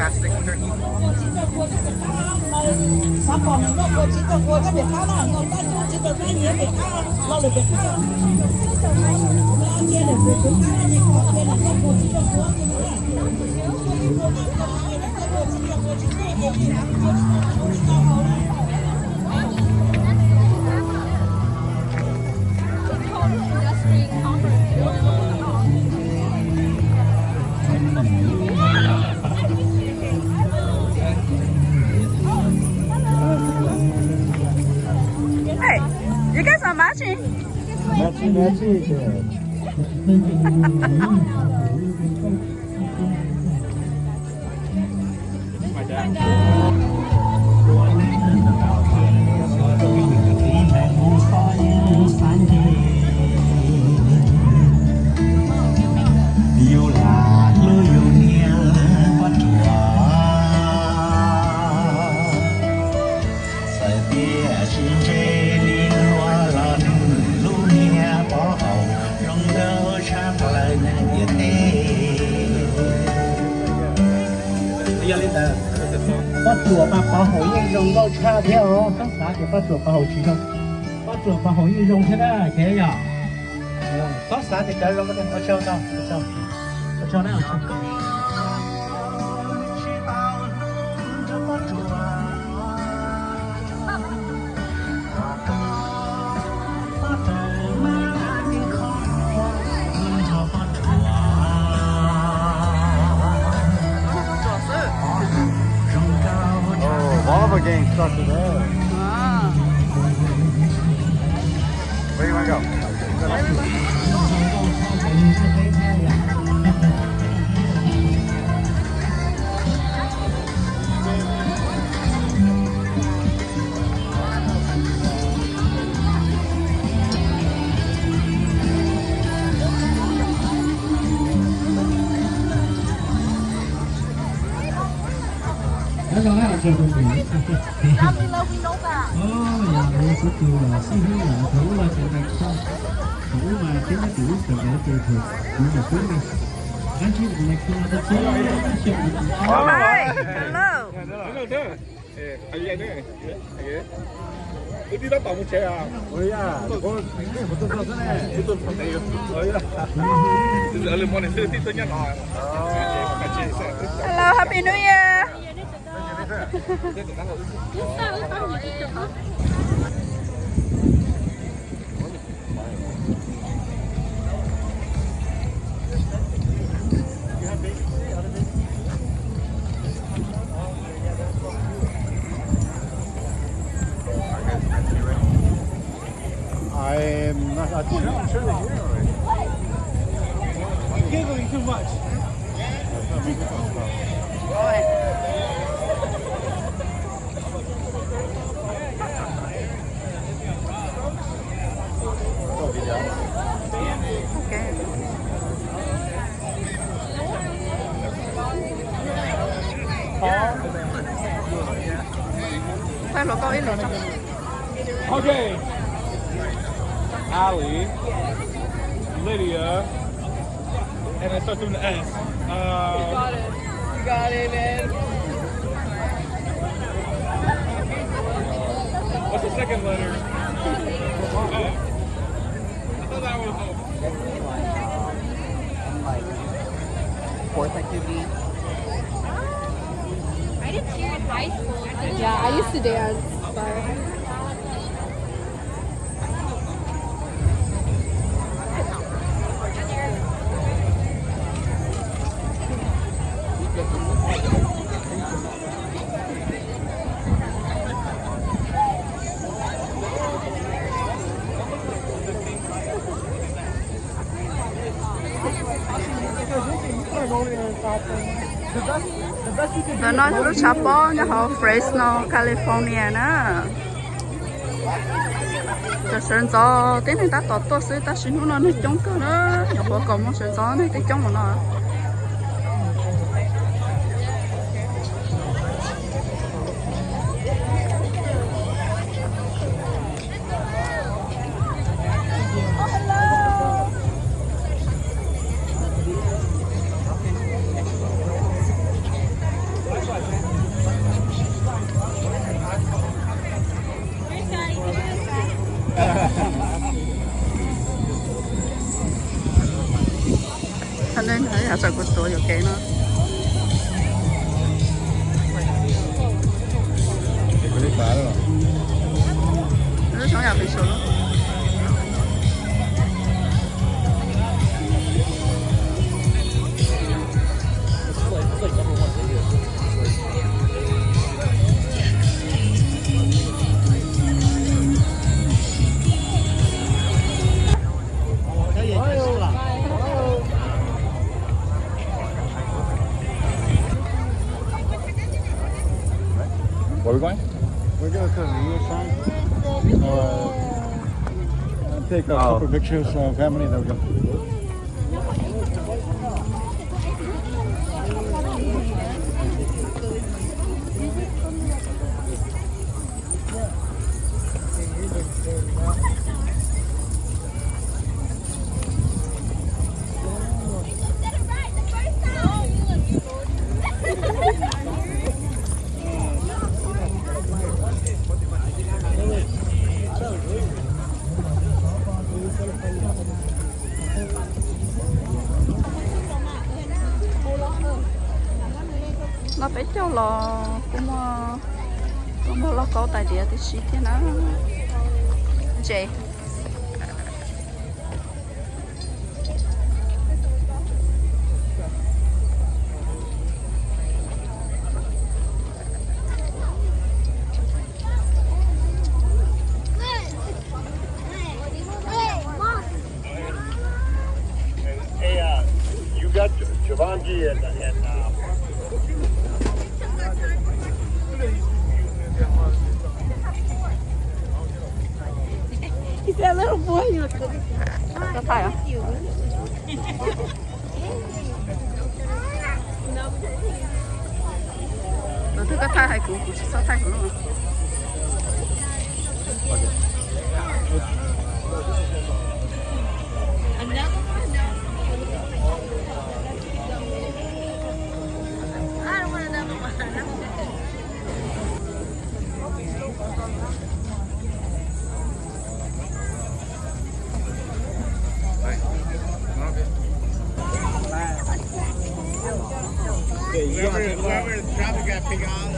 Hey, you guys are matching? Matching, matching. Yog li ntawd, poj ruam mas pov haum yeej zoo nkauj tshaj thiab os. Txhob xav tias poj ruam pov haum tsis zoo. Poj ruam pov haum yeej zoo thiab na, ces yog txhob xav tias cov zoo, ua tsaug tau, ua tsaug na. Oh, volleyball game starts today. Where you wanna go? Nyob zoo na, ua tsaug rau nws. Yog kuv tus xib hwb yom, thaum ub los tseem nais khoo, thaum ub mas tib neeg tim ub tseem nais, ces thaum kuv nyuam qhuav ne, dab tsi kuv nais khoo no tau txog xyoo kuv tus xib hwb. Hello. Hello, Happy New Year. I'm not, I think I'm sure they hear already. You're giggling too much. Okay. Ali, Lydia, and it starts with an S. Uh, you got it. You got it, man. What's the second letter? Oh. I thought that was a sports activity. I did cheer in high school. Yeah, I used to dance, but Ntawm no yog lub tshav pob nyob hauv Fresno, California na. Cov sawv ntxov tib neeg tab tom tuaj xwb, tab sis hnub no neeg coob kawg na, nyuam qhuav kaum moos sawv ntxov neeg twb coob mus no. Leej ntawd yog txawm kuv tuav yuam kev no. Lub xyoob yog pes tsawg lub? Where we going? We're gonna come to your side. Uh, and take a couple pictures, uh, family, then we go. No peb caug los kuj muaj, kuj muaj lauj kaub tais diav tib si thiab na. Ntses. Hey, uh, you got Javonji and, and, uh, He's a little boy. Koj thaij os. Tus twg koj thaij hais kuv, kuv tsis txhob thaij kuv lub. Whoever, whoever is traffic got pink eyes.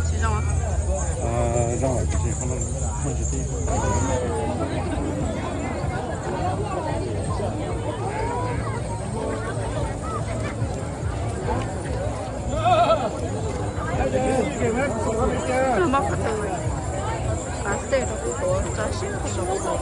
Tsis zoo. Zoo lawm, tsis muaj tsis tij. Mob qhov twg? Xav xej rau kuv tuav tso seb puas zoo.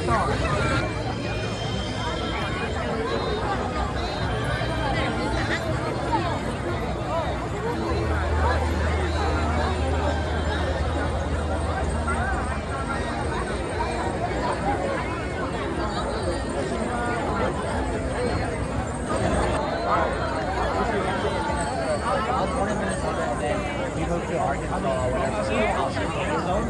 I was born in Minnesota, and then we moved to Arkansas when I was in the zone.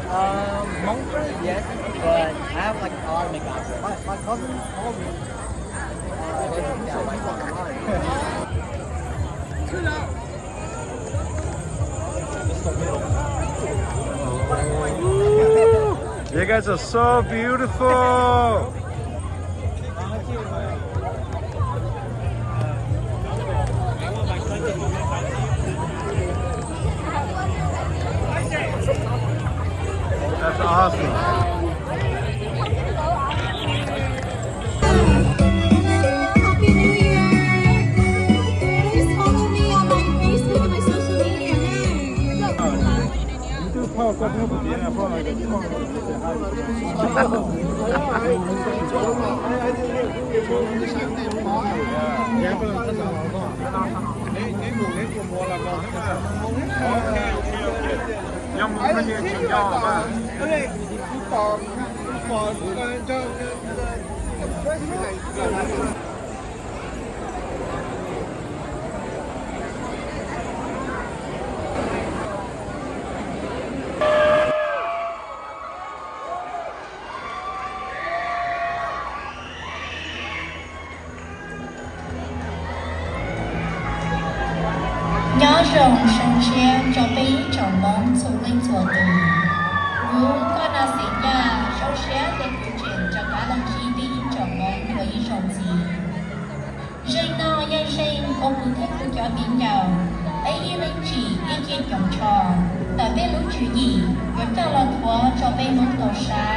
Um, Hmong friends, yes, but I have like a lot of McDonald's. My, my cousin called me. Uh, yeah, my cousin. You guys are so beautiful. That's awesome. Happy New Year! Please follow me on my Facebook and my social media. Hey! Nyob zoo zoo siab rau peb ib tsoom Hmoob txhua leej txhua tus. Kuv Nkauj Nab Xeem Yaj zoo siab hais tias kuv tseem rov qab los ntsib peb ib tsoom Hmoob ua ib zaug ntxiv. Zeeg no yog zeeg uas kuv thiab kuv cov viv ncaus peb yeej meej tsim ib ce coom tsho tawm peb lub tswv yim yuav coj los thuav rau peb Hmoob tau saib.